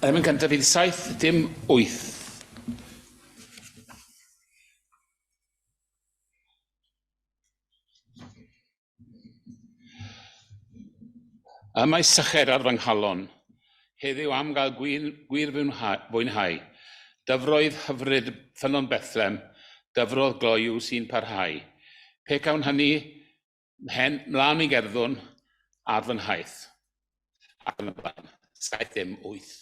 Yr emyn cyntaf fydd 7 dim 8. Y mae syched ar fy nghalon, heddiw am gael gwir, gwir fwynhau, dyfroedd hyfryd ffynnon Bethlem, dyfroedd gloyw sy'n parhau. Pe cawn hynny, mhen, mlaen mi gerddwn ar fy nhaith. Ac yn y blaen. 7 dim 8.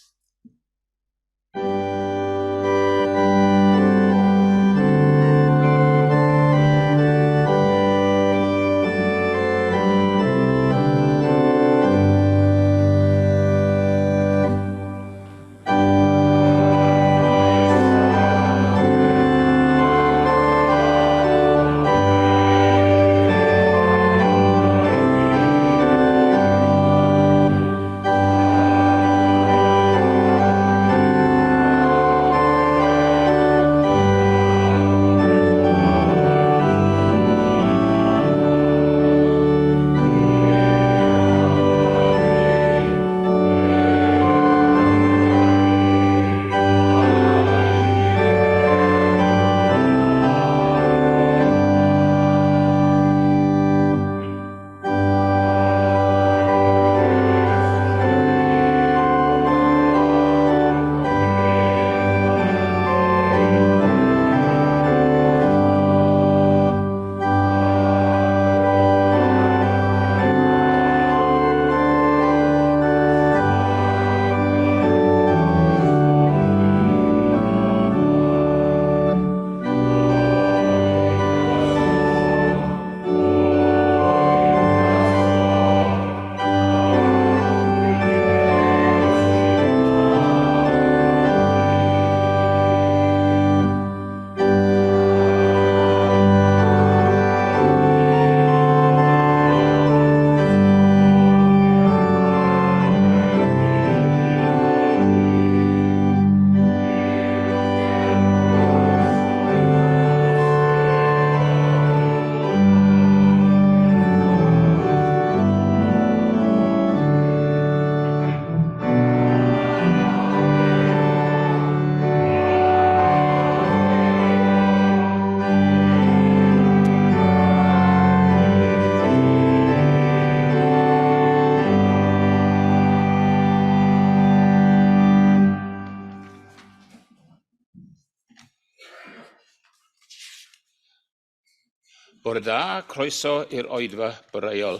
Bore da, croeso i'r oedfa boreol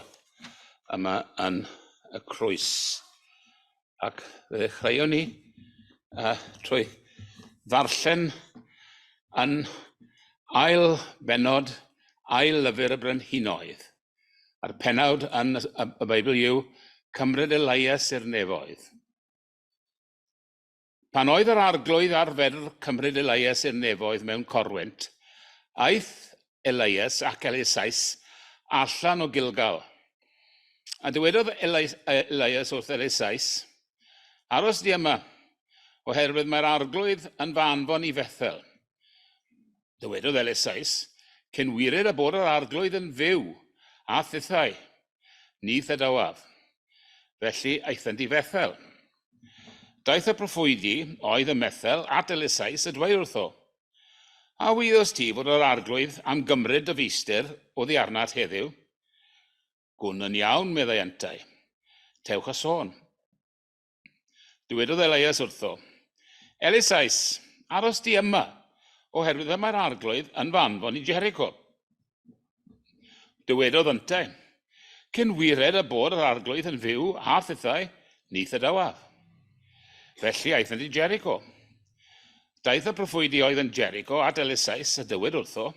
yma yn y Crwys. Ac fe ddechreuon ni uh, trwy ddarllen yn ail bennod ail lyfr y Brenhinoedd. A'r pennawd yn y, y Beibl yw Cymryd Elias i'r Nefoedd. Pan oedd yr arglwydd ar fedr cymryd Elias i'r nefoedd mewn corwynt, aeth Elias ac Elisais allan o Gilgal. A dywedodd Elias wrth Elisais, Aros di yma, oherwydd mae'r arglwydd yn fy anfon i Fethel. Dywedodd Elisais, Cyn wired a bod yr arglwydd yn fyw, a thithau, ni thadawaf. Felly aethant i Fethel. Daeth y proffwydi oedd ym Methel at Elisais a dweud wrtho, A wyddost ti fod yr arglwydd am gymryd dy feistr oddi arnat heddiw? Gwn yn iawn, meddai yntau. Tewch a sôn. Dywedodd Elias wrtho, Elisais, aros di yma, oherwydd y mae'r arglwydd yn fy anfon i Jericho. Dywedodd yntau, Cyn wired a bod yr arglwydd yn fyw a thithau, ni thadawaf. Felly aethant i Jericho. Daeth y proffwydi oedd yn Jericho at Elisais a dywed wrtho,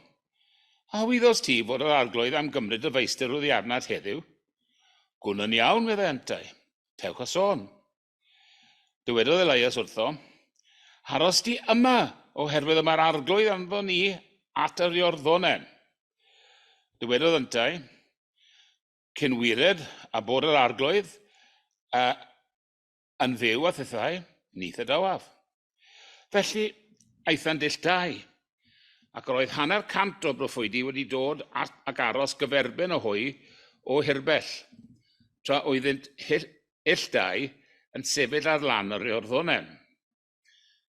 A wyddost ti fod yr arglwydd am gymryd dy feistr oddi arnat heddiw? Gwn yn iawn, meddai yntau. Tewch a sôn. Dywedodd Elias wrtho, Aros di yma, oherwydd y mae'r arglwydd anfon ni at yr Iorddonen. Dywedodd yntau, Cyn wired a bod yr arglwydd uh, yn fyw a thithau, ni thadawaf. Felly, aethant ill dau, ac yr oedd 500 o broffwydi wedi dod at ac aros gyferbyn o hwy o hirbell, tra oeddynt ill dau yn sefyll ar lan yr Iorddonen.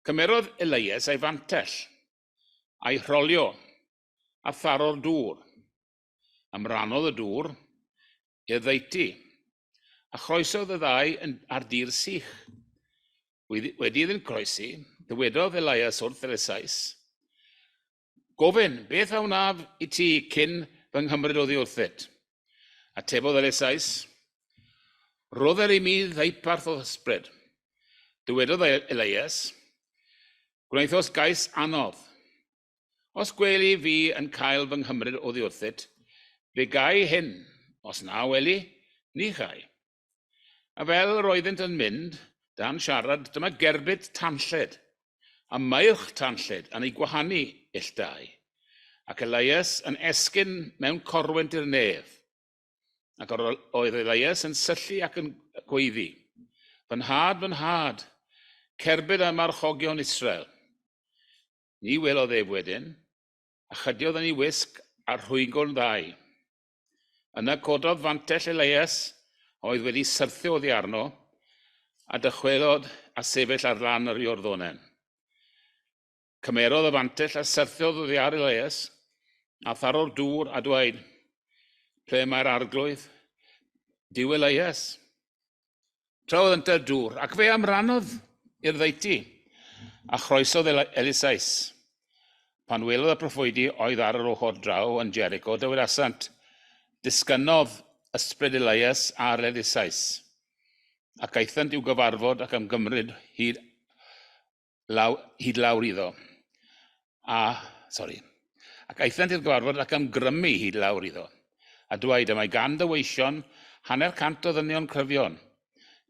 Cymerodd Elias ei fantell, a'i rholio, a tharo'r dŵr. Ymrannodd y dŵr i'r ddeutu, a chroesodd y ddau ar dir sych. Wedi iddynt croesi, dywedodd Elias wrth Elisais, Gofyn, beth a wnaf i ti cyn fy nghymryd oddi wrthyt? Atebodd Elisais, Rhodder i mi ddeuparth o ysbryd. Dywedodd Elias, Gwnaethos gais anodd. Os gweli fi yn cael fy nghymryd oddi wrthyt, fe gai hyn, os na weli, ni chai. A fel yr oeddynt yn mynd, dan siarad, dyma gerbyd tanllyd, a meirch tanllyd yn eu gwahanu ill dau, ac Elias yn esgyn mewn corwynt i'r nef. Ac yr oedd Elias yn syllu ac yn gweiddi, Fy nhad, fy nhad, cerbyd a marchogion Israel. Ni welodd ef wedyn, a chydiodd yn ei wisg a rhwygo'n ddau. Yna cododd fantell Elias, a oedd wedi syrthio oddi arno, a dychwelodd a sefyll ar lan yr Iorddonen. Cymerodd y fantell a syrthiodd oddi ar Elias, a tharo'r dŵr a dweud, Ple mae'r arglwydd? Duw Elias. Trawodd yntau'r dŵr, ac fe amrannodd i'r ddeutu, a chroesodd Elisais. Pan welodd y proffwydi oedd ar yr ochr draw yn Jericho, dywedasant, Disgynnodd ysbryd Elias ar Elisais, ac aethant i'w gyfarfod ac ymgymryd hyd, law, hyd lawr iddo. A, sori, ac aethant i'r gyfarfod ac ymgrymu hyd lawr iddo. A dweud, y mae gan dy weision 50 o ddynion cryfion.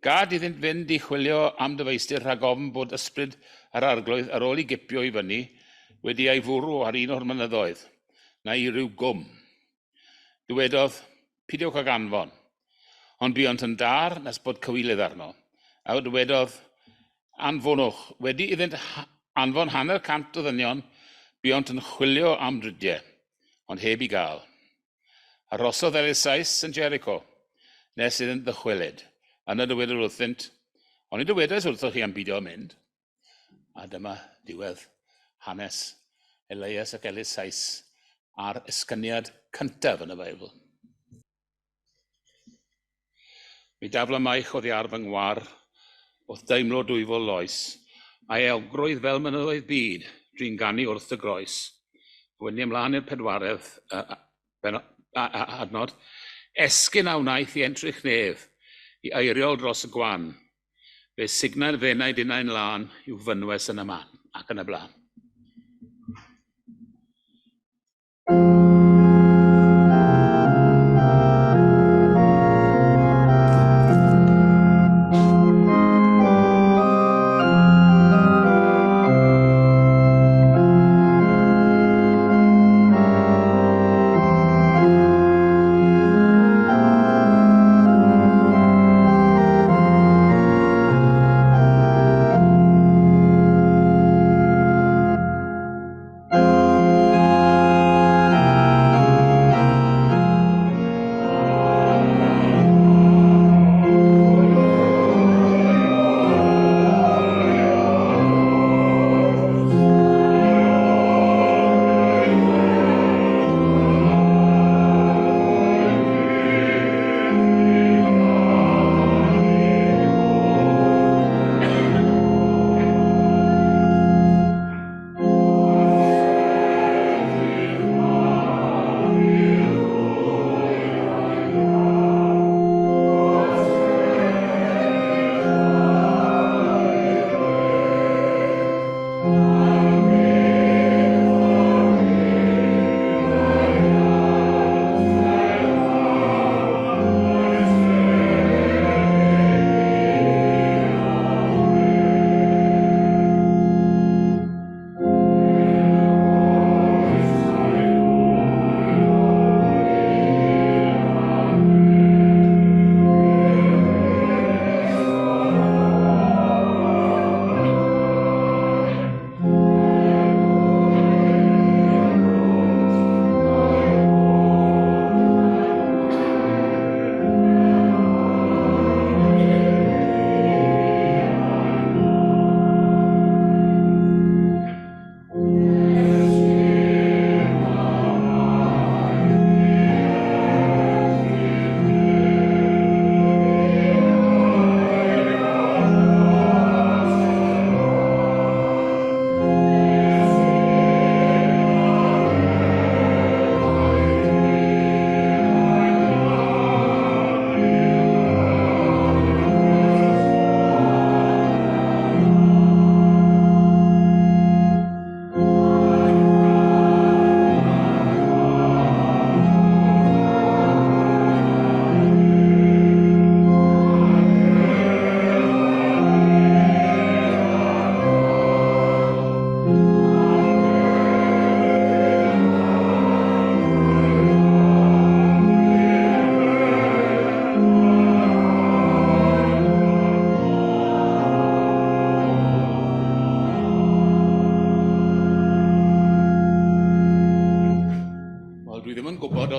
Gad iddynt fynd i chwilio am dy feistr rhag ofn bod ysbryd yr arglwydd ar ôl i gipio i fyny wedi ei fwrw ar un o'r mynyddoedd, neu i ryw gwm. Dywedodd, Pidiwch ag anfon. Ond buont yn dar nes bod cywilydd arno. A dywedodd, Anfonwch. Wedi iddynt anfon 50 o ddynion, buont yn chwilio am dridiau, ond heb i gael. Arhosodd Elisais yn Jericho, nes iddynt ddychwelyd. Yna dywedodd wrthynt, Oni dywedais wrthoch chi am beidio â mynd? A dyma diwedd hanes Elias ac Elisais a'r esgyniad cyntaf yn y Beibl. Mi dafla maich oddi ar fy ngwar wrth deimlo dwyfol loes, a'i euogrwydd fel mynyddoedd byd, drin ganu wrth dy groes. Wedyn ni ymlaen i'r pedwaredd adnod. Esgyn a wnaeth i entrych nef, i eiriol dros y gwan. Fe signau'r fenaid unau'n lân i'w fynwes yn y man ac yn y blaen.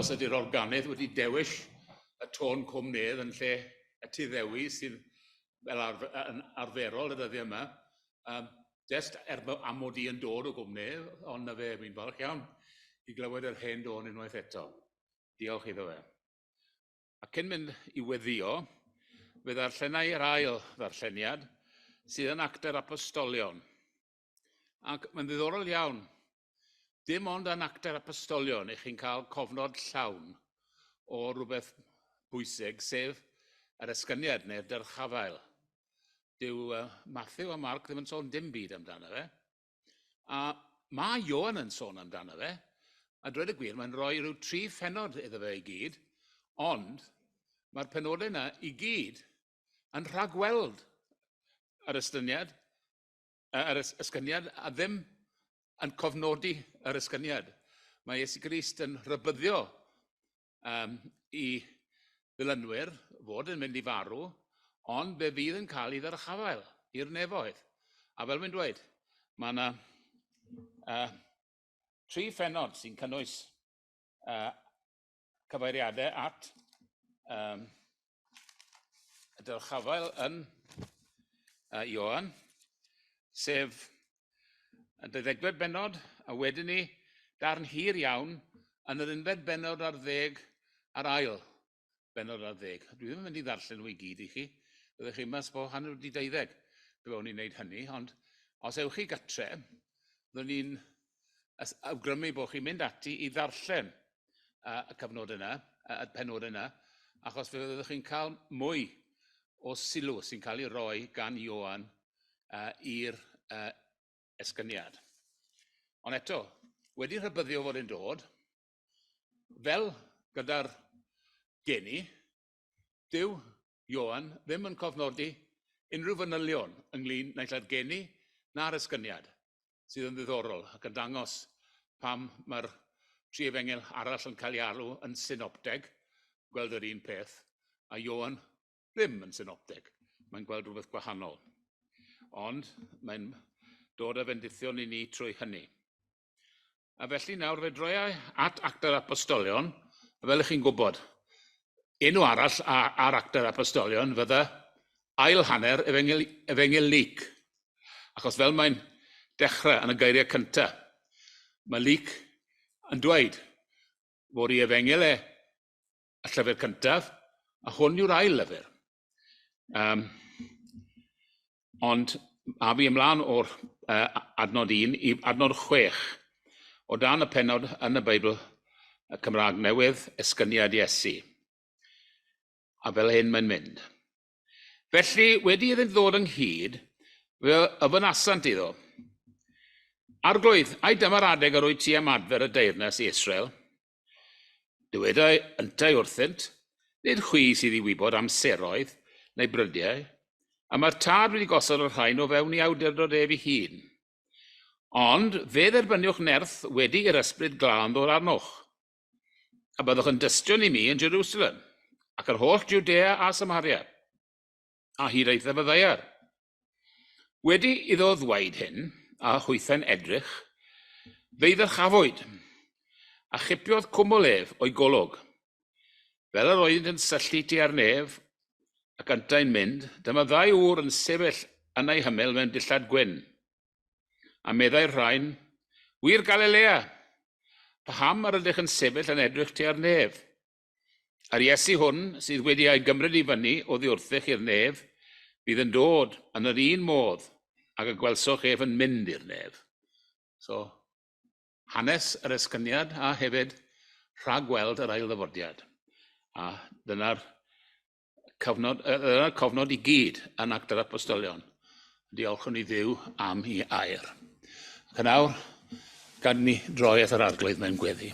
os ydy'r organydd wedi dewis y tôn Cwm Nedd yn lle y Tŷ Ddewi sydd fel arfer, yn arferol y dyddiau yma. Jest er am mod i yn dod o Gwm Nedd, ond na fe, fi'n falch iawn i glywed yr hen dôn unwaith eto. Diolch iddo fe. A cyn mynd i weddio, fe ddarllenai yr ail ddarlleniad sydd yn Actau'r Apostolion. Ac mae'n ddiddorol iawn, dim ond yn Actau'r Apostolion ych chi'n cael cofnod llawn o rhywbeth bwysig, sef yr esgyniad neu'r dyrchafael. Dyw Matthew a Mark ddim yn sôn dim byd amdano fe. A mae Ioan yn sôn amdano fe, a dweud y gwir, mae'n rhoi rhyw tri phenod iddo fe i gyd, ond mae'r penodau yna i gyd yn rhagweld yr estyniad, yr esgyniad, a ddim yn cofnodi yr esgyniad. Mae Iesu Grist yn rhybuddio i ddilynwyr fod yn mynd i farw, ond fe fydd yn cael ei ddyrchafael i'r nefoedd. A fel mae'n dweud, mae yna tri phenod sy'n cynnwys cyfeiriadau at y dyrchafael yn Ioan, sef y deuddegfed bennod, a wedyn ni darn hir iawn yn yr unfed bennod ar ddeg a'r ail bennod ar ddeg. Dwi ddim yn mynd i ddarllen nhw i gyd i chi. Byddech chi mas bo hanner wedi deuddeg pe bawn i'n gwneud hynny, ond os ewch chi gatre, byddwn ni'n awgrymu bod chi'n mynd ati i ddarllen y cyfnod yna, y penod yna, achos fe fyddwch chi'n cael mwy o sylw sy'n cael ei roi gan Ioan i'r esgyniad. Ond eto, wedi rhybuddio fod e'n dod, fel gyda'r geni, dyw Ioan ddim yn cofnodi unrhyw fanylion ynglyn naill â'r geni na'r esgyniad, sydd yn ddiddorol ac yn dangos pam mae'r tri efengyl arall yn cael ei alw yn synopteg, gweld yr un peth, a Ioan ddim yn synopteg, mae'n gweld rhywbeth gwahanol. Ond mae'n dod â fendithion i ni trwy hynny. A felly nawr fe droiau at Actau'r Apostolion, a fel ych chi'n gwybod, enw arall ar Actau'r Apostolion fydda ail hanner Efengyl, Efengyl Luc. Achos fel mae'n dechrau yn y geiriau cyntaf, mae Luc yn dweud fod ei efengyl e y llyfr cyntaf, a hwn yw'r ail lyfr. Ond a fi ymlaen o'r adnod 1 i adnod 6, o dan y pennod yn y Beibl y Cymraeg Newydd, Esgyniad Iesu. A fel hyn mae'n mynd. Felly, wedi iddynt ddod ynghyd, fe ofynasant iddo, Arglwydd, ai dyma'r adeg yr wyt ti am adfer y deyrnas i Israel? Dywedai yntau wrthynt, Nid chwi sydd i wybod amseroedd neu brydiau, a mae'r Tad wedi gosod y rhain o fewn ei awdurdod ef ei hun. Ond fe dderbyniwch nerth wedi i'r Ysbryd Glân ddod arnoch, a byddwch yn dystion i mi yn Jerusalem, ac yr holl Jwdea a Samaria, a hyd eithaf y ddaear. Wedi iddo ddweud hyn, a hwythau'n edrych, fe'i ddyrchafwyd, a chipiodd cwmwl ef o'i golwg. Fel yr oeddynt yn syllu tua'r nef, ac yntau'n mynd, dyma ddau ŵr yn sefyll yn ei hymyl mewn dillad gwyn. A meddai'r rhain, Wŷr Galilea, paham yr ydych yn sefyll yn edrych tua'r nef? A'r Iesu hwn, sydd wedi ei gymryd i fyny oddi wrthych i'r nef, fydd yn dod yn yr un modd ag y gwelsoch ef yn mynd i'r nef. So, hanes yr esgyniad a hefyd rhagweld yr ailddyfodiad. A dyna'r cyfnod, dyna'r cofnod i gyd yn Actau'r Apostolion. Diolchwn i Dduw am ei air. Ac yn awr, gad ni droi at yr Arglwydd mewn gweddi.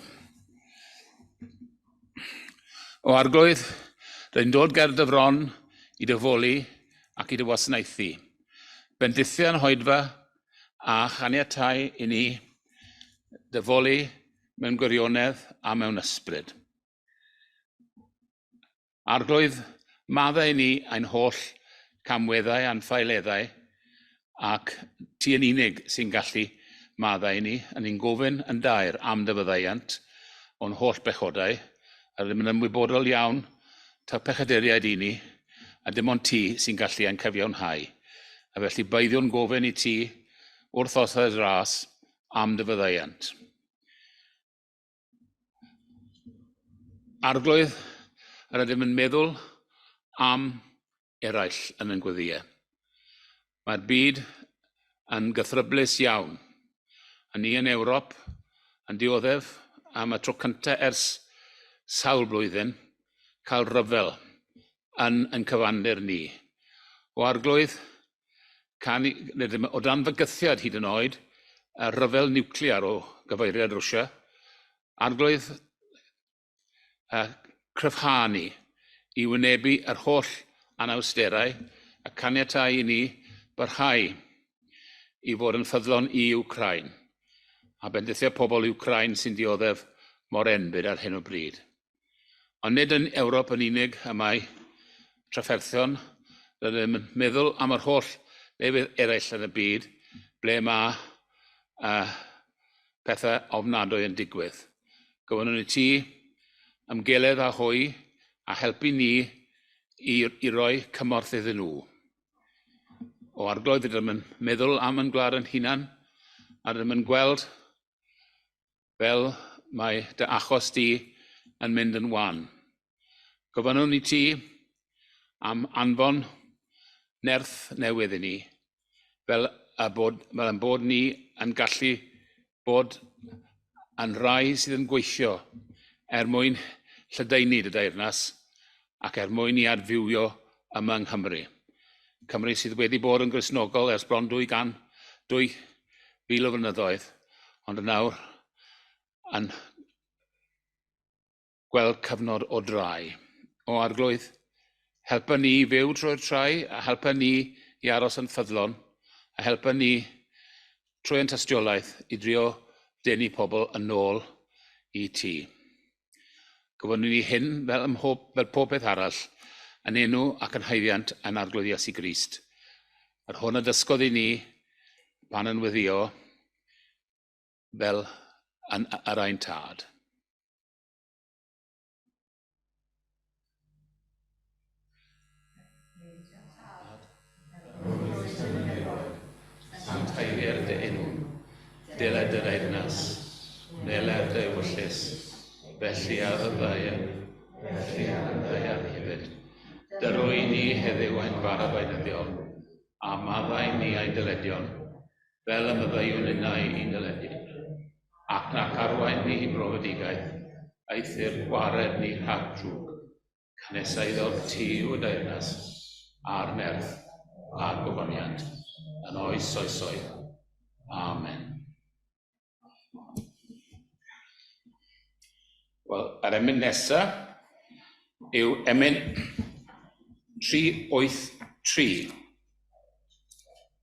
O Arglwydd, rwy'n dod ger dy fron i dy foli ac i dy wasanaethu. Bendithia yn hoedfa a chaniatau i ni dy foli mewn gwirionedd a mewn ysbryd. Arglwydd, maddau i ni ein holl camweddau a'n ffaeleddau, ac ti yn unig sy'n gallu maddau i ni, a ni'n gofyn yn daer am dy faddeuant o'n holl bechodau. A rydym yn ymwybodol iawn taw pechaduriaid i ni, a dim ond ti sy'n gallu ein cyfiawnhau. A felly byddwn gofyn i ti wrth osod ras am dy faddeuant. Arglwydd, yr ydym yn meddwl am eraill yn ein gweddïau. Mae'r byd yn gythryblus iawn. A ni yn Ewrop yn dioddef am y tro cyntaf ers sawl blwyddyn cael rhyfel yn ein cyfandir ni. O Arglwydd, can, rydym o dan fygythiad hyd yn oed, y rhyfel niwclear o gyfeiriad Rwsia. Arglwydd, cryfhau ni i wynebu yr holl anawsterau a caniatáu i ni barhau i fod yn ffyddlon i Wcráin a bendithio pobl Wcráin sy'n dioddef mor enbyd ar hyn o bryd. Ond nid yn Ewrop yn unig y mae trafferthion, rydym yn meddwl am yr holl lefydd eraill yn y byd ble mae pethau ofnadwy yn digwydd. Gofynnwn i ti ymgeledd â hwy a helpu ni i roi cymorth iddyn nhw. O Arglwydd, rydym yn meddwl am ein gwlad yn hunan, a rydym yn gweld fel mae dy achos di yn mynd yn wan. Gofynnwn i ti am anfon nerth newydd i ni, fel ein bod ni yn gallu bod yn rai sydd yn gweithio er mwyn lledaenu dy deyrnas ac er mwyn i adfywio yma yng Nghymru. Cymru sydd wedi bod yn Gristnogol ers bron 2,000 o flynyddoedd, ond yn nawr yn gweld cyfnod o drai. O Arglwydd, helpa ni i fyw trwy'r trai, a helpa ni i aros yn ffyddlon, a helpa ni trwy ein tystiolaeth i drio denu pobl yn ôl i ti. Gofynnwn ni hyn fel pob peth arall, yn enw ac yn haeddiant yn Arglwydd Iesu Grist. Yr hwn a dysgodd i ni pan yn weddïo fel yn yr ein tad. Sancteiddier dy enw, dyled dy deyrnas, wneler dy ewyllys, felly ar y ddaear, felly ar y ddaear hefyd. Dyrwy ni heddiw ein bara beunyddiol, a maddau ni ein dyledion, fel y maddeuwn ninnau i'n dyledion. Ac nac arwain ni i brofedigaeth, eithr gwared ni rhag drwg. Canys eiddo ti yw y deyrnas, a'r nerth, a'r gofyniant, yn oes oesoedd. Amen. Wel, yr emyn nesaf yw emyn 383,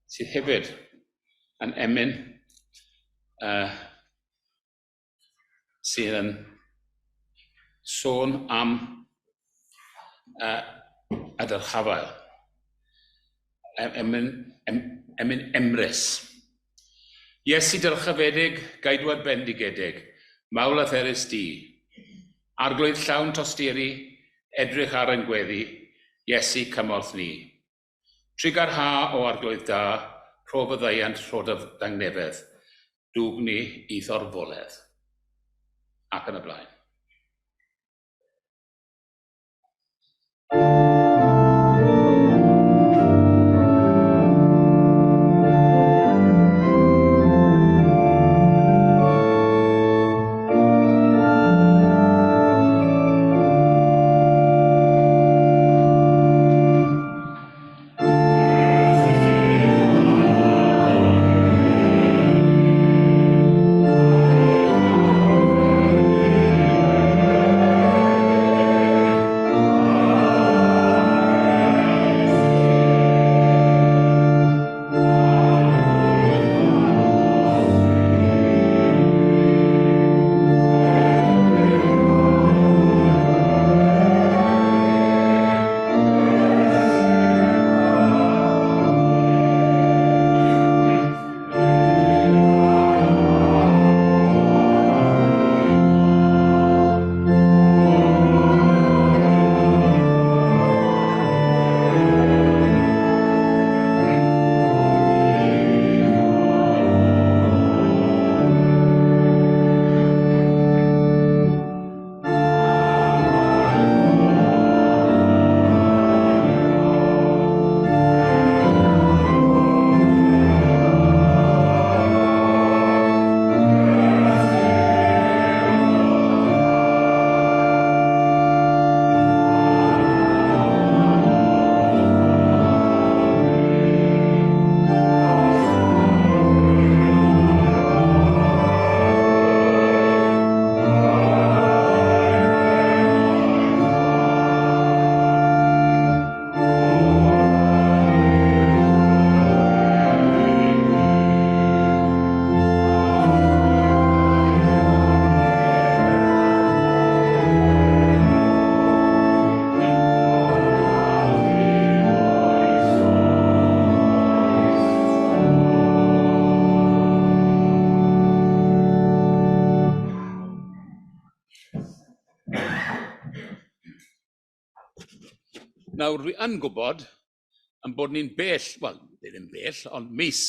sydd hefyd yn emyn sydd yn sôn am y dyrchafael. Emyn Emrys. Iesu dyrchafedig, gaidwad bendigedig, mawl a therys di. Arglwydd llawn tosturi, edrych ar ein gweddi, Iesu cymorth ni. Trugarha o Arglwydd da, rho faddeuant, rho dy dangnefedd, dwg ni i'th orfoledd. Ac yn y blaen. Nawr, dwi yn gwybod yn bod ni'n bell, wel, ddim bell, ond mis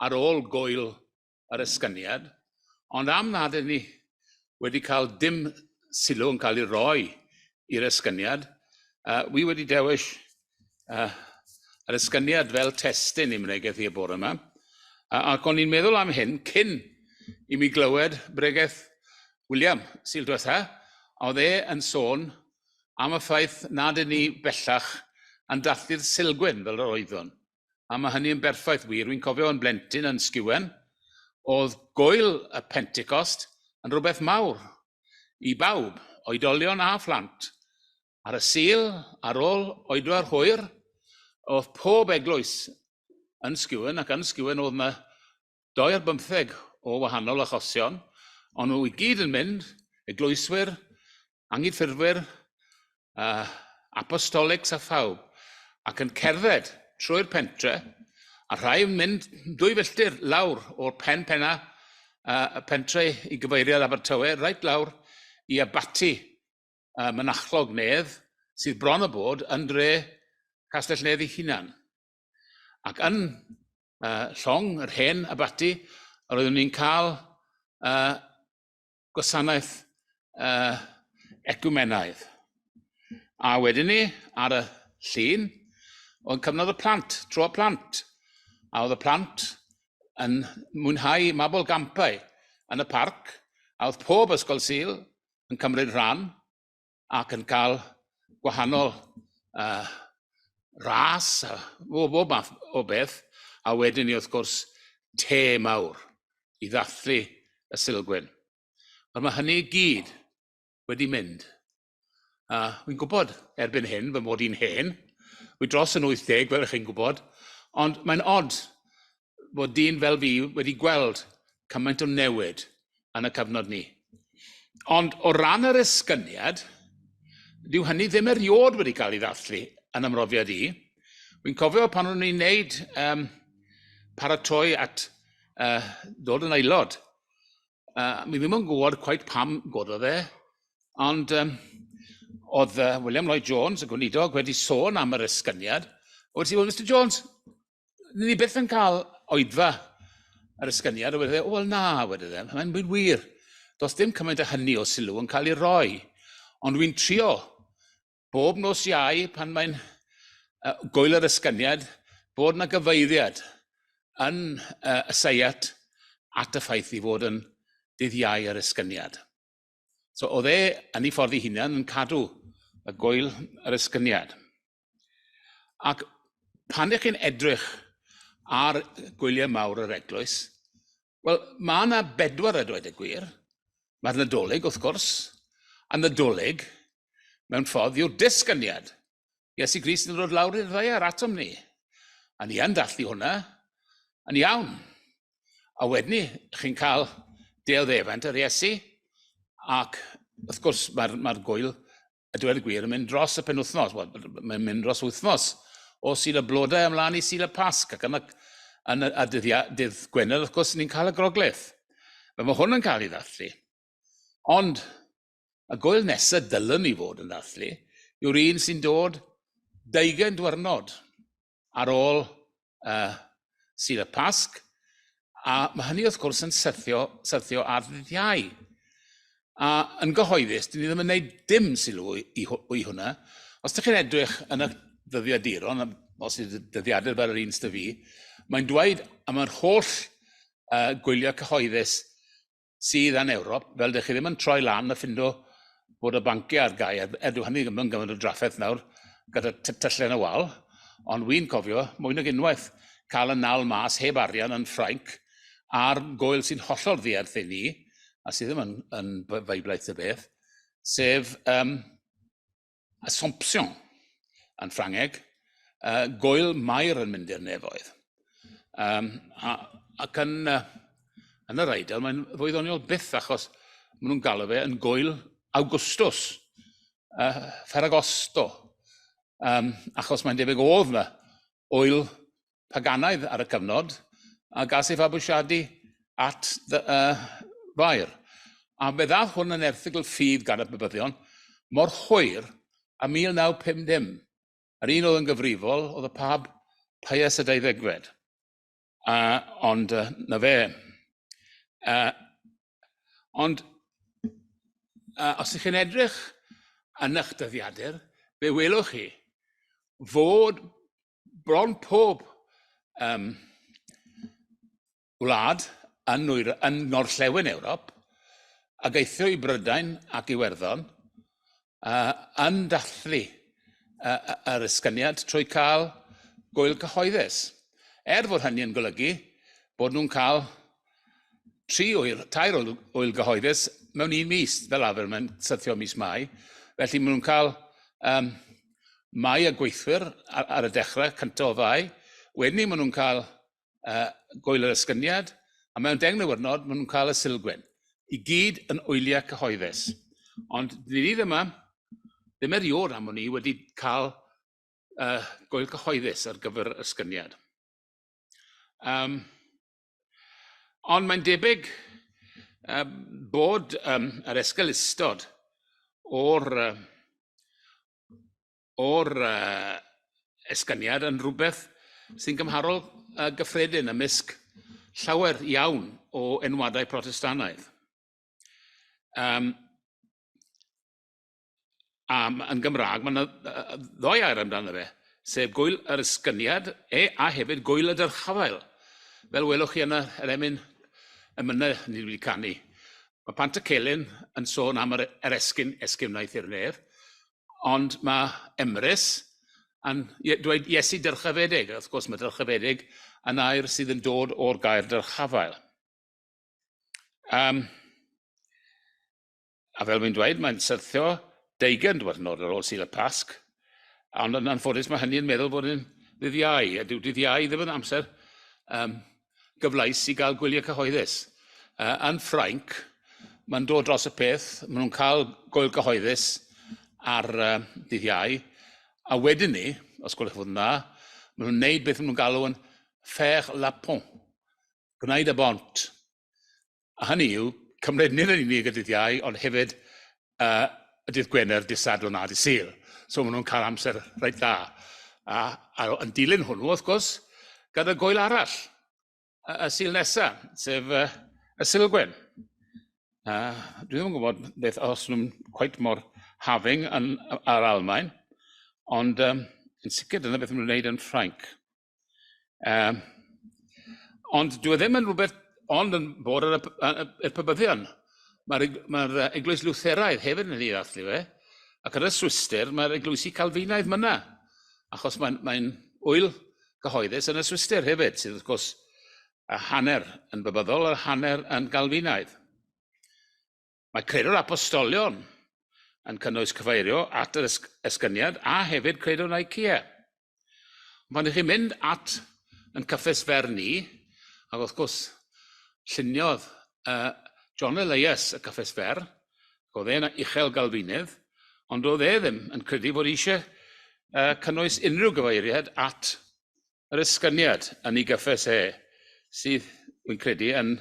ar ôl gwyl yr esgyniad, ond am nad ydyn ni wedi cael dim sylw yn cael ei roi i'r esgyniad, wi wedi dewis yr esgyniad fel testun i mregeth i y bore yma. Ac o'n i'n meddwl am hyn cyn i mi glywed bregeth William Sul diwetha, a oedd e yn sôn am y ffaith nad ydyn ni bellach yn dathlu'r Sulgwyn fel yr oeddwn. A mae hynny yn berffaith wir. Wy'n cofio yn blentyn yn Sgiwen, oedd gwyl y Pentecost yn rhywbeth mawr i bawb, oedolion a phlant. Ar y Sul, ar ôl oedfa'r hwyr, oedd pob eglwys yn Sgiwen, ac yn Sgiwen oedd yna 12 o wahanol achosion, ond nhw i gyd yn mynd, eglwyswyr, angydffurfwyr, apostolics a phawb, ac yn cerdded trwy'r pentre, a rhai yn mynd 2 filltir lawr o'r pen penna y pentre i gyfeiriad Abertawe, reit lawr i abaty Mynachlog Nedd, sydd bron o bod yn dre Castell Nedd ei hunan. Ac yn llong yr hen abaty, yr oeddwn ni'n cael gwasanaeth ecwmenaidd. A wedyn ni, ar y llun, oedd cyfnod y plant, tro y plant. A oedd y plant yn mwynhau mabolgampau yn y parc, a oedd pob ysgol Sul yn cymryd rhan ac yn cael gwahanol ras a bob math o beth, a wedyn ni wrth gwrs te mawr i ddathlu y Sulgwyn. Ond mae hynny i gyd wedi mynd. A wy'n gwybod erbyn hyn fy mod i'n hen, wy dros yn 80 fel ych chi'n gwybod, ond mae'n od bod dyn fel fi wedi gweld cymaint o newid yn y cyfnod ni. Ond o ran yr esgyniad, dyw hynny ddim eriod wedi cael ei ddathlu yn ymrofiad i. Wy'n cofio pan o'n i'n neud paratoi at ddod yn aelod. Mi ddim yn gwybod quite pam gododd e, ond oedd William Lloyd Jones, y gweinidog, wedi sôn am yr esgyniad. Wedi, well, Mr Jones, ni byth yn cael oedfa yr esgyniad, a wedodd e, wel na, wedodd e, mae'n mynd wir. Does dim cymaint o hynny o sylw yn cael ei roi. Ond wy'n trio bob nos Iau pan mae'n gwyl yr esgyniad bod na gyfeiriad yn y seiat at y ffaith i fod yn dydd Iau yr esgyniad. So oedd e yn ei ffordd ei hunan yn cadw y gwyl yr esgyniad. Ac pan ych chi'n edrych ar gwyliau mawr yr eglwys, wel, mae yna bedwar a dweud y gwir. Mae'r Nadolig, wrth gwrs, a Nadolig, mewn ffordd, yw'r disgyniad. Iesu Grist yn dod lawr i'r ddaear atom ni. A ni yn dathlu hwnna yn iawn. A wedyn ni, chi'n cael dioddefant yr Iesu, ac wrth gwrs mae'r mae gwyl, a dweud y gwir, yn mynd dros y penwythnos, wel, mae'n mynd dros wythnos, o Sul y Blodau ymlaen i Sul y Pasg, ac yn y, yn y, a dydd, dydd Gwener, wrth gwrs, ni'n cael y groglith. Fel mae hwn yn cael ei ddathlu. Ond, y gwyl nesaf dylwn ni fod yn ddathlu yw'r un sy'n dod deugain dwyrnod ar ôl Sul y Pasg, a mae hynny wrth gwrs yn syrthio, syrthio ar ddydd Iau. A yn gyhoeddus, dyn ni ddim yn gwneud dim sylw i, i, i hwnna. Os ydych chi'n edrych yn y ddyddiaduron, os ydy dyddiadur fel yr un sydd fi, mae'n dweud am yr holl gwyliau cyhoeddus sydd yn Ewrop, fel dych chi ddim yn troi lan a ffindo bod y banciau ar gau, er, er dyw hynny ddim yn gymaint o drafferth nawr gyda tyllau yn y wal, ond wy'n cofio mwy nag unwaith cael y nal mas heb arian yn Ffrainc a'r goel sy'n hollol ddiarth i ni, a sydd ddim yn, yn feiblaeth y beth, sef Assomption yn Ffrangeg, gŵyl Mair yn mynd i'r nefoedd. A, ac yn, yn yr Eidal, mae'n fwy ddoniol byth achos maen nhw'n galw fe yn gŵyl Augustus, Ferragosto, achos mae'n debyg oedd yna ŵyl paganaidd ar y cyfnod a gas ei fabwysiadu at Fair. A fe ddath hwn yn erthygl ffydd gan y Pabyddion mor hwyr a 1950. Yr un oedd yn gyfrifol oedd y Pab Pius y Deuddegfed. Ond na fe. Ond os ych chi'n edrych yn eich dyddiadur, fe welwch chi fod bron pob wlad yn, yn ngorllewin Ewrop, ac eithrio i Brydain ac Iwerddon, yn dathlu yr esgyniad trwy cael gwyl cyhoeddus. Er fod hynny yn golygu bod nhw'n cael tri wyl, tair wyl gyhoeddus mewn un mis, fel arfer mae'n syrthio mis Mai. Felly maen nhw'n cael Mai y gweithwyr ar, ar y dechrau cyntaf o Fai. Wedyn maen nhw'n cael gwyl yr esgyniad, a mewn deng niwrnod maen nhw'n cael y Sulgwyn. I gyd yn wyliau cyhoeddus. Ond ni ddim yma, ddim erioed am o'n i wedi cael gwyl cyhoeddus ar gyfer yr esgyniad. Ond mae'n debyg bod yr esgeulustod o'r, o'r esgyniad yn rhywbeth sy'n gymharol gyffredin ymysg llawer iawn o enwadau Protestannaidd. A yn Gymraeg, mae yna ddoi air amdano fe, sef gwyl yr esgyniad e, a hefyd gwyl y dyrchafael. Fel welwch chi yn yr emyn emynau ni wedi canu. Mae Pantycelyn yn sôn am yr, yr esgyn, esgyn wnaeth i'r nef, ond mae Emrys yn dweud Iesu dyrchafedig. Wrth gwrs, mae dyrchafedig yn air sydd yn dod o'r gair dyrchafael. A fel fi'n dweud, mae'n syrthio deugain diwrnod ar ôl Sul y Pasg, ond yn anffodus mae hynny yn meddwl bod yn ddydd Iau, a dyw dydd Iau ddim yn amser gyfleus i gael gwyliau cyhoeddus. Yn Ffrainc, mae'n dod dros y peth, maen nhw'n cael gwyl gyhoeddus ar dydd Iau, a wedyn ni, os gwelwch fod yn dda, maen nhw'n neud beth maen nhw'n galw yn faire la pont, gwneud y bont. A hynny yw, cymryd nid yn unig y dydd Iau, ond hefyd y dydd Gwener, dydd Sadwrn a dydd Sul. So maen nhw'n cael amser reit dda. A yn dilyn hwnnw, wrth gwrs, gyda gwyl arall, y Sul nesaf, sef y Sulgwyn. Dwi ddim yn gwybod beth os nhw'n quite mor having yn yr Almaen, ond yn sicr dyna beth maen nhw'n wneud yn Ffrainc. Ond dyw e ddim yn rhywbeth ond yn bod ar y, y, y pybyddion. Mae'r mae eglwys Lutheraidd hefyd yn ei ddathlu fe, ac ar y Swistir mae'r eglwysi Calfinaidd myna, achos mae'n mae wyl gyhoeddus yn y Swistir hefyd, sydd wrth gwrs a hanner yn bybyddol a hanner yn Galfinaidd. Mae Credo'r Apostolion yn cynnwys cyfeirio at yr esgyniad a hefyd Credo Nicaea. Ond pan ydych chi'n mynd at yn cyffes fer ni, ac wrth gwrs lluniodd John Elias y cyffes fer, oedd e'n uchel galfinydd, ond oedd e ddim yn credu fod eisiau cynnwys unrhyw gyfeiriad at yr esgyniad yn ei gyffes e, sydd, wy'n credu, yn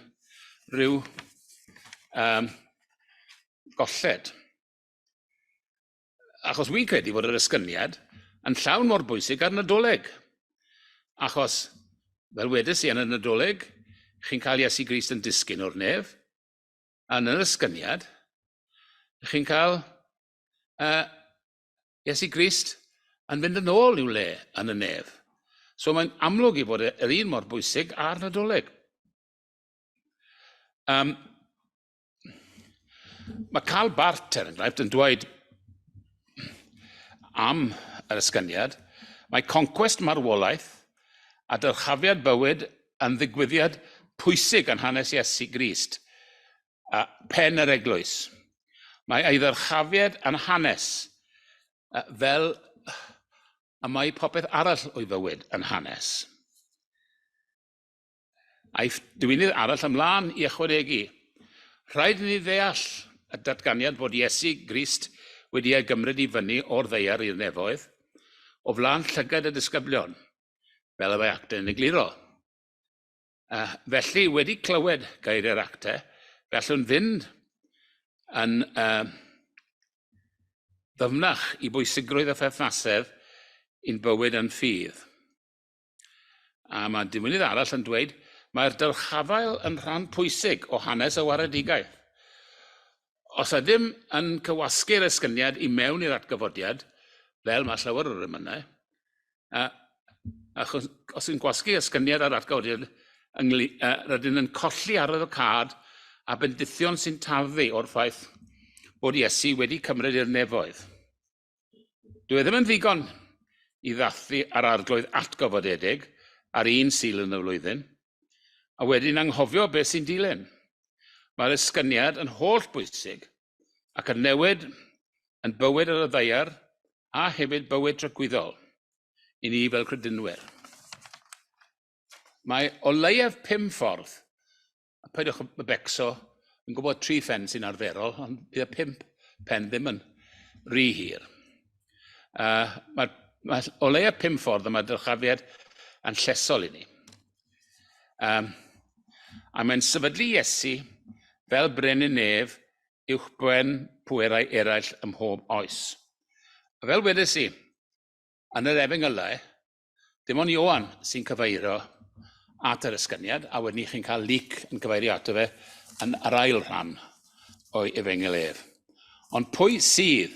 rhyw golled. Achos wy'n credu fod yr esgyniad yn llawn mor bwysig â'r Nadolig. Achos, fel wedes i yn y Nadolig, chi'n cael Iesu Grist yn disgyn o'r nef, a yn yr esgyniad, chi'n cael Iesu Grist yn fynd yn ôl i'w le yn y nef. So mae'n amlwg i fod yr un mor bwysig â'r Nadolig. Mae Karl Barth, er enghraifft, yn dweud am yr esgyniad, mae concwest marwolaeth a dyrchafiad bywyd yn ddigwyddiad pwysig yn hanes Iesu Grist, a pen yr eglwys. Mae ei ddyrchafiad yn hanes fel y mae popeth arall o'i fywyd yn hanes. Aiff diwinydd arall ymlaen i ychwanegu, rhaid i ni ddeall y datganiad bod Iesu Grist wedi ei gymryd i fyny o'r ddaear i'r nefoedd, o flaen llygad y disgyblion, fel y mae Actau yn egluro. Felly, wedi clywed geiriau'r actau, fe allwn fynd yn ddyfnach i bwysigrwydd a pherthnasedd i'n bywyd a'n ffydd. A mae diwynydd arall yn dweud, mae'r dyrchafael yn rhan pwysig o hanes y waredigaeth. Os ydym yn cywasgu'r esgyniad i mewn i'r atgyfodiad, fel mae llawer o'r emynau, a, achos os yn gwasgu esgyniad ar atgyfodiad, yngli, a, rydyn yn colli arwyddocâd a bendithion sy'n tarddu o'r ffaith bod Iesu wedi cymryd i'r nefoedd. Dyw e ddim yn ddigon i ddathlu ar Arglwydd atgyfodedig ar un Sul yn y flwyddyn, a wedyn anghofio beth sy'n dilyn. Mae'r esgyniad yn holl bwysig ac yn newid yn bywyd ar y ddaear a hefyd bywyd tragwyddol i ni fel credinwyr. Mae o leiaf pum ffordd, a peidiwch y becso, yn gwybod tri phen sy'n arferol, ond bydd y pump pen ddim yn rhy hir. Mae, mae o leiaf pum ffordd y mae dyrchafiad yn llesol i ni. Um, a mae'n sefydlu Iesu fel brenin nef uwchben pwerau eraill ym mhob oes. A fel wedes i, yn yr efengylau, Dim ond Ioan sy'n cyfeirio at yr esgyniad, a wedyn chi'n cael Luc yn cyfeirio ato fe yn yr ail rhan o'i efengyl ef. Ond pwy sydd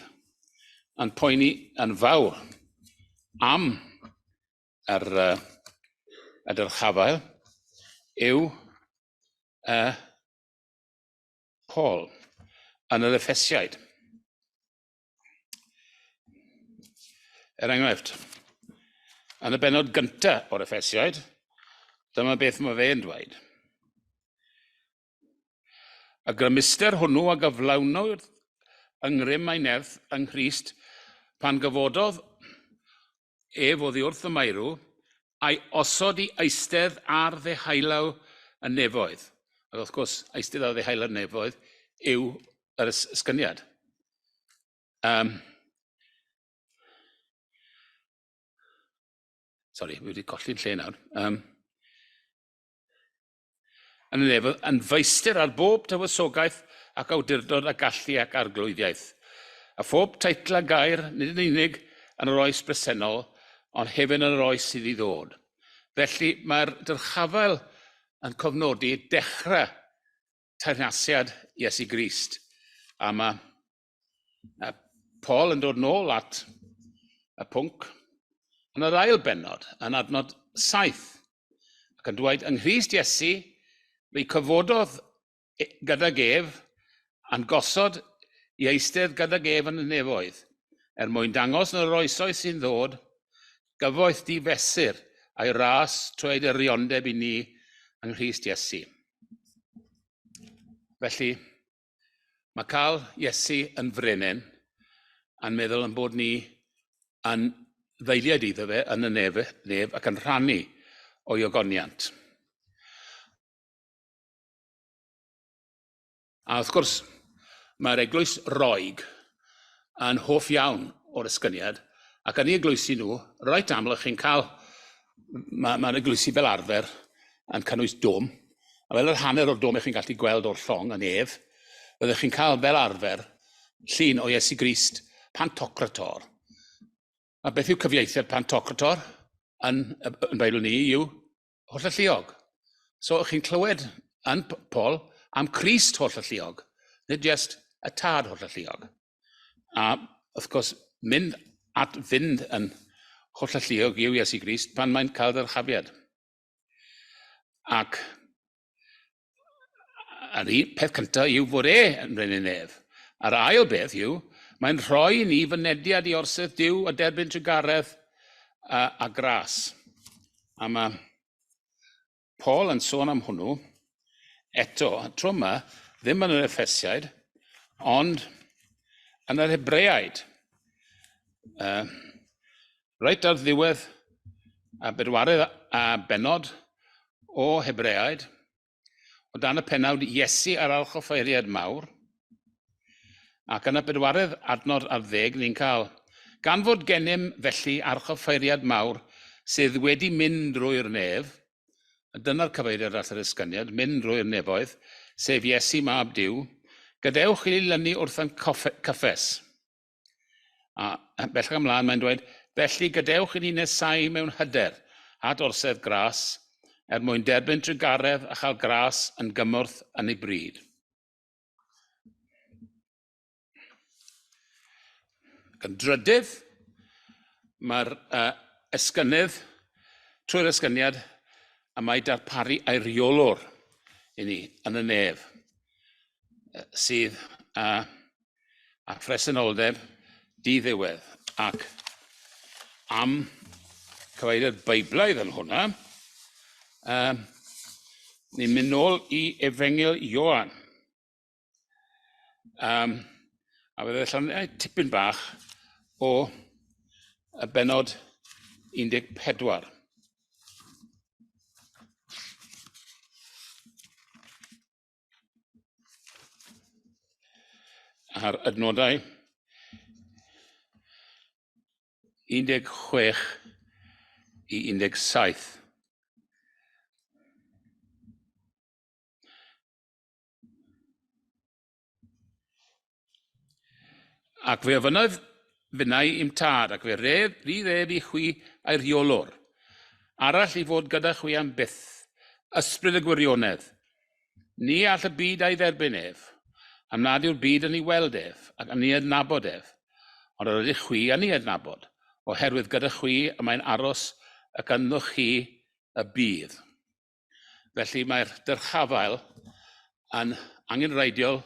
yn poeni yn fawr am yr, y dyrchafael yw Paul yn yr Effesiaid. Er enghraifft, yn y bennod gyntaf o'r Effesiaid, dyma beth mae fe'n dweud. Y grymuster hwnnw a gyflawnwyd yng ngrym a'i nerth yng Nghrist pan gyfododd ef oddi wrth y meirw, a'i osod i eistedd ar ddehaulaw y nefoedd. Ac wrth gwrs, eistedd ar ddehaulaw'r nefoedd yw yr ysgyniad. Um, sorry, fi wedi colli'n lle nawr. Um, yn y nefoedd, yn feistr ar bob tywysogaeth ac awdurdod a gallu ac arglwyddiaeth, a phob teitl a gair, nid yn unig yn yr oes bresennol, ond hefyd yn yr oes sydd i ddod. Felly mae'r dyrchafael yn cofnodi dechrau teyrnasiad Iesu Grist. A mae Paul yn dod nôl at y pwnc yn yr ail bennod, yn adnod 7, ac yn dweud, yng Nghrist Iesu, fe'i cyfododd e, gydag ef, a'n gosod i eistedd gydag ef yn y nefoedd, er mwyn dangos yn yr oesoedd sy'n ddod, gyfoeth difesur a'i ras trwy ei diriondeb i ni yng Nghrist Iesu. Felly, Mae cael Iesu yn frenin a'n meddwl yn bod ni yn ddeiliaid iddo fe yn y nef, nef ac yn rhannu o'i ogoniant. A wrth gwrs, mae'r eglwys Roeg yn hoff iawn o'r esgyniad, ac yn ei eglwysi nhw, reit aml chi'n cael, mae'r ma eglwysi fel arfer yn cynnwys dom, a fel yr hanner o'r dom eich chi'n gallu gweld o'r llong yn ef, byddwch chi'n cael fel arfer llun o Iesu Grist Pantocrator. A beth yw cyfieithiad Pantocrator yn, yn Beibl ni yw hollalluog. So chi'n clywed yn Paul am Crist hollalluog, nid just y tad hollalluog. A wrth gwrs, mynd at fynd yn hollalluog yw Iesu Grist pan mae'n cael ddyrchafiad. Ac yr un peth cyntaf yw fod e yn brenin nef. A'r ail beth yw, mae'n rhoi ni fynediad i orsedd Duw a derbyn trugaredd a, a gras. A mae Paul yn sôn am hwnnw eto, tro yma, ddim yn yr Effesiaid, ond yn yr Hebreaid. Reit ar ddiwedd y bedwaredd a bennod o Hebreaid, o dan y pennawd Iesu a'r Archoffeiriad Mawr, ac yn y bedwaredd adnod ar ddeg ni'n cael, Gan fod gennym felly archoffeiriad mawr sydd wedi mynd drwy'r nef, a dyna'r cyfeiriad at yr esgyniad, mynd drwy'r nefoedd, sef Iesu mab Duw, gadewch i ni lynu wrth ein cyffes. A bellach ymlaen mae'n dweud, Felly gadewch i ni nesau mewn hyder at orsedd gras, er mwyn derbyn trugaredd a chael gras yn gymorth yn ei bryd. Ac yn drydydd, mae'r esgynydd, trwy'r esgyniad, a mae darparu eiriolwr i ni yn y nef, sydd â phresenoldeb diddiwedd. Ac am cyfeiriad Beiblaidd yn hwnna, ni'n mynd nôl i Efengyl Ioan. A fe ddechrau tipyn bach o y benod 14. A'r adnodau 16 i 17. Ac fe ofynnodd finnau i'm tad, ac fe ref, rydd ef i chwi a'i rheolwr, arall i fod gyda chwi am byth, ysbryd y gwirionedd. Ni all y byd a'i dderbyn ef, am nad yw'r byd yn ei weld ef, ac yn ei adnabod ef. Ond yr ydych chwi yn ei adnabod, oherwydd gyda chwi y mae'n aros ac ynddoch chi y bydd. Felly mae'r dyrchafael yn angenrheidiol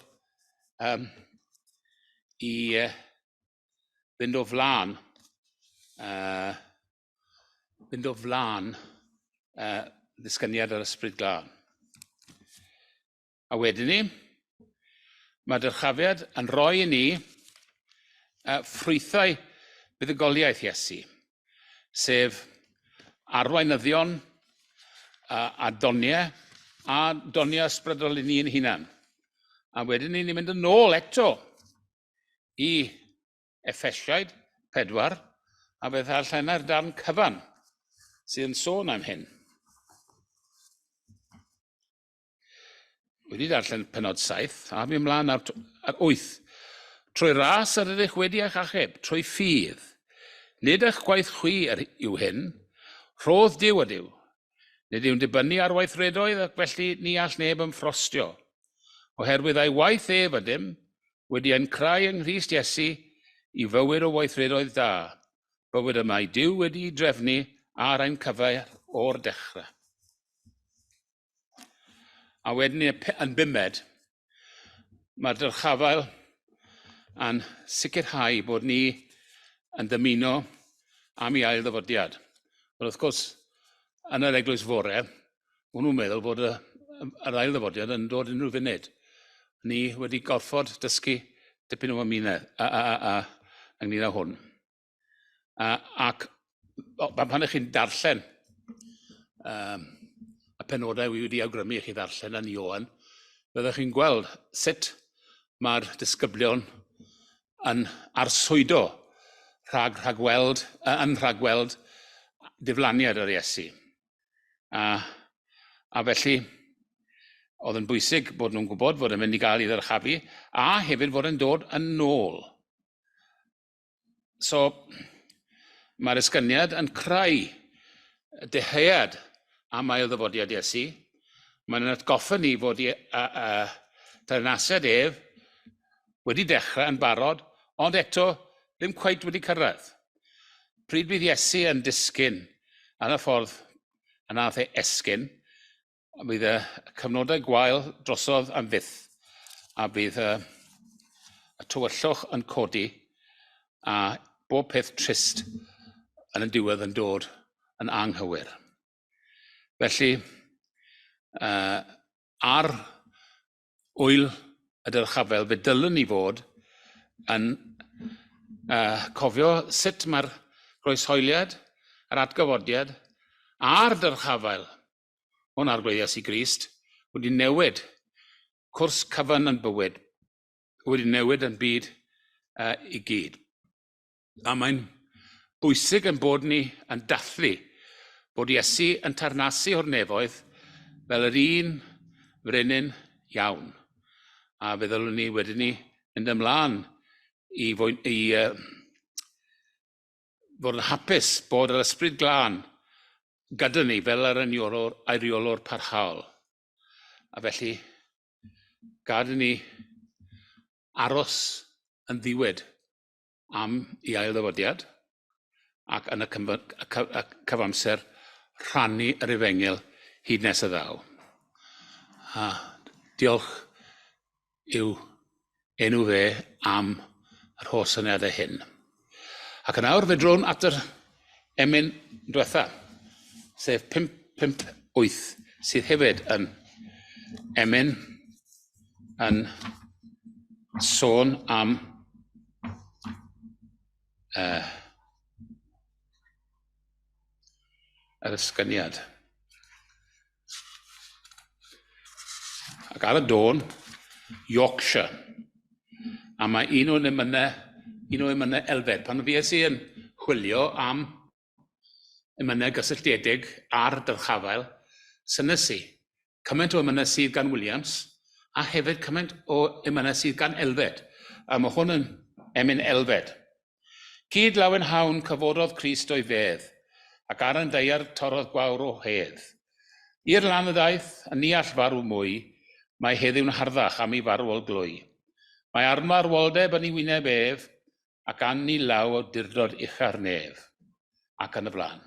i fynd o flaen fynd o flaen ddisgyniad yr Ysbryd Glân. A wedyn ni, mae dyrchafiad yn rhoi i ni ffrwythau buddugoliaeth Iesu, sef arweinyddion a doniau, a doniau ysbrydol i ni'n hunan. A wedyn ni, ni'n mynd yn ôl eto i Effesiaid 4, a fe ddarllenai'r darn cyfan sydd yn sôn am hyn. Wedi darllen penod 7, a fi ymlaen ar, ar 8. Trwy ras yr ydych wedi eich achub, trwy ffydd. Nid eich gwaith chwi er yw hyn, rhodd Duw ydyw. Nid yw'n dibynnu ar weithredoedd ac felly ni all neb ymffrostio. Oherwydd a'i waith ef ydym, wedi ein creu yng Nghrist Iesu i fywyd o weithredoedd da, bywyd y mae Duw wedi'i drefnu ar ein cyfer o'r dechrau. A wedyn yn bumed, mae'r dyrchafael yn sicrhau bod ni yn dymuno am ei ail ddyfodiad. Wel, wrth gwrs, yn yr eglwys fore, maen nhw'n meddwl bod y, yr ail ddyfodiad yn dod unrhyw funud. Ni wedi gorfod dysgu dipyn o ymunedd a, a, a, a, ynglyn â hwn. Ac pan ych chi'n darllen y penodau wi wedi awgrymu i chi ddarllen yn Ioan, byddwch chi'n gweld sut mae'r disgyblion yn arswydo rhag rhagweld, yn rhagweld diflaniad yr Iesu. A, a felly, oedd yn bwysig bod nhw'n gwybod fod yn mynd i gael ei ddyrchafu, a hefyd fod yn dod yn ôl. So, mae'r esgyniad yn creu deheuad am ail ddyfodiad Iesu. Mae'n atgoffa ni fod i, a, a, teyrnasiad ef wedi dechrau yn barod, ond eto ddim cweit wedi cyrraedd. Pryd bydd Iesu yn disgyn yn y ffordd y nath e esgyn, bydd y cyfnodau gwael drosodd am fyth, a bydd y, y tywyllwch yn codi, a bob peth trist yn y diwedd yn dod yn anghywir. Felly, ar ŵyl y dyrchafel, fe dylwn ni fod yn cofio sut mae'r groeshoeliad, yr atgyfodiad a'r dyrchafael o'n Arglwydd Iesu Grist wedi newid cwrs cyfan yn bywyd, wedi newid yn byd i gyd. A mae'n bwysig yn bod ni yn dathlu bod Iesu yn teyrnasu o'r nefoedd fel yr un frenin iawn. A fe ddylwn ni wedyn ni mynd ymlaen i, fwy, i fod yn hapus bod yr Ysbryd Glân gyda ni fel yr eiriolwr parhaol. A felly, gad i ni aros yn ddiwyd am ei ailddyfodiad ac yn y cyfamser rhannu yr efengyl hyd nes y ddaw. A diolch i'w enw fe am yr holl syniadau hyn. Ac yn awr fe drown at yr emyn diwetha, sef 558, sydd hefyd yn emyn yn sôn am yr esgyniad. Ac ar y dôn, Yorkshire. A mae un o'n emynau, un o emynau Elfed. Pan fues i yn chwilio am emynau gysylltiedig ar dyrchafael, synnes i cymaint o emynau sydd gan Williams, a hefyd cymaint o emynau sydd gan Elfed. A mae hwn yn emyn Elfed. Cyd lawenhawn cyfododd Crist o'i fedd, ac ar yn daear torrodd gwawr o hedd. I'r lan y ddaeth, a ni all farw mwy, mae heddiw'n harddach am ei farwol glwy. Mae armarwoldeb yn ei wyneb ef, ac an ni law awdurdod ucha'r nef, ac yn y blaen.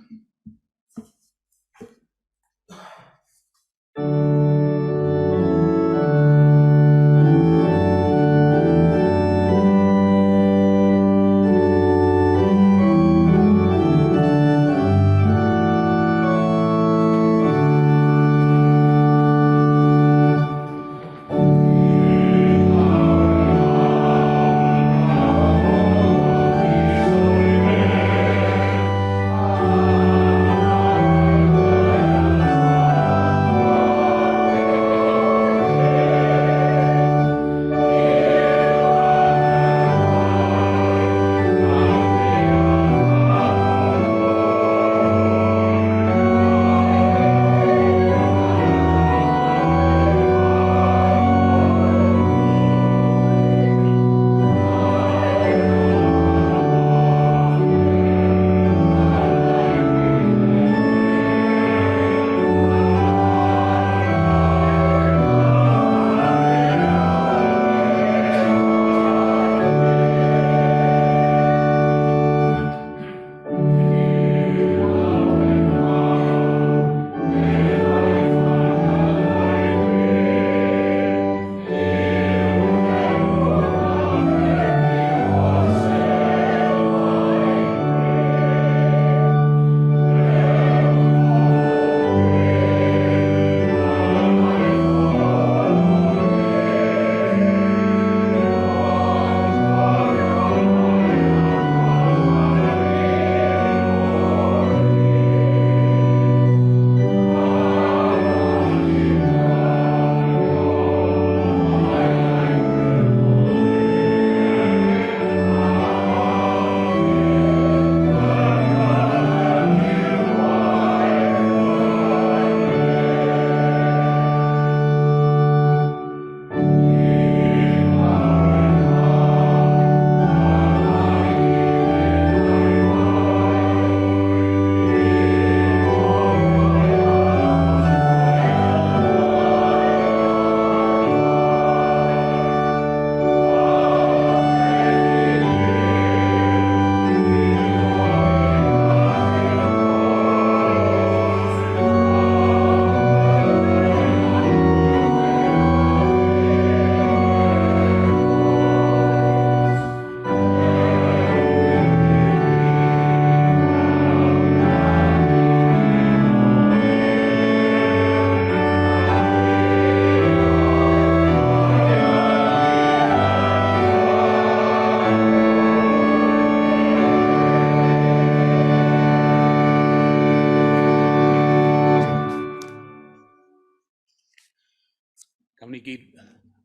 Gawn ni gyd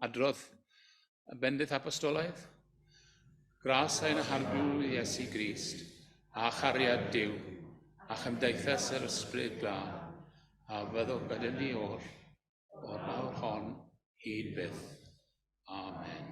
adrodd y bendith apostolaidd? Gras ein Harglwydd Iesu Grist, a chariad Duw, a chymdeithas yr Ysbryd Glân, a fyddwch gyda ni oll, o'r awr hon hyd byth. Amen.